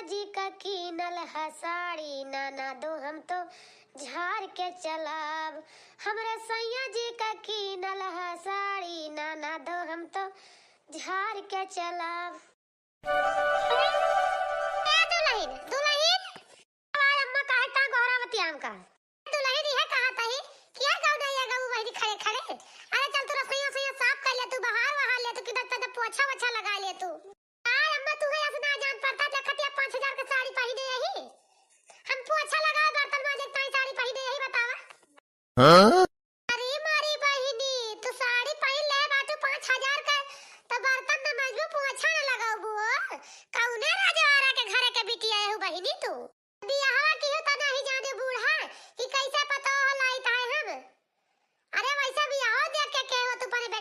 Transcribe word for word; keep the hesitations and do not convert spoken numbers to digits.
जी का कीनल ह साड़ी, ननदो हम तो झार के चलब। हमरे सैया जी का कीनल ह साड़ी, ननदो हम तो झार के चलब। ए दुलहिन, दुलहिन, आवाज अम्मा काहे ता गोहरावती आम का? दुलहिन इहे कहत ही कि यार गाँव ना ये गाँव बहिनी खड़े खड़े। अरे चल तू रसोइया सोइया साफ कर ले, तू बहार वहार ले, तू कि बच्चा जब पोछा वोछा लगा ले तू। आय अम्मा, तू है ऐसे ना जान पड़ता, देखत या पाँच हजार के साड़ी पहिने यही। हम पोछा लगावे, बर्तन माजे ताई साड़ी पहिने यही, बतावा। हाँ? अरे मारी बहिनी, तू साड़ी पहिन ले बाटू पाँच हजार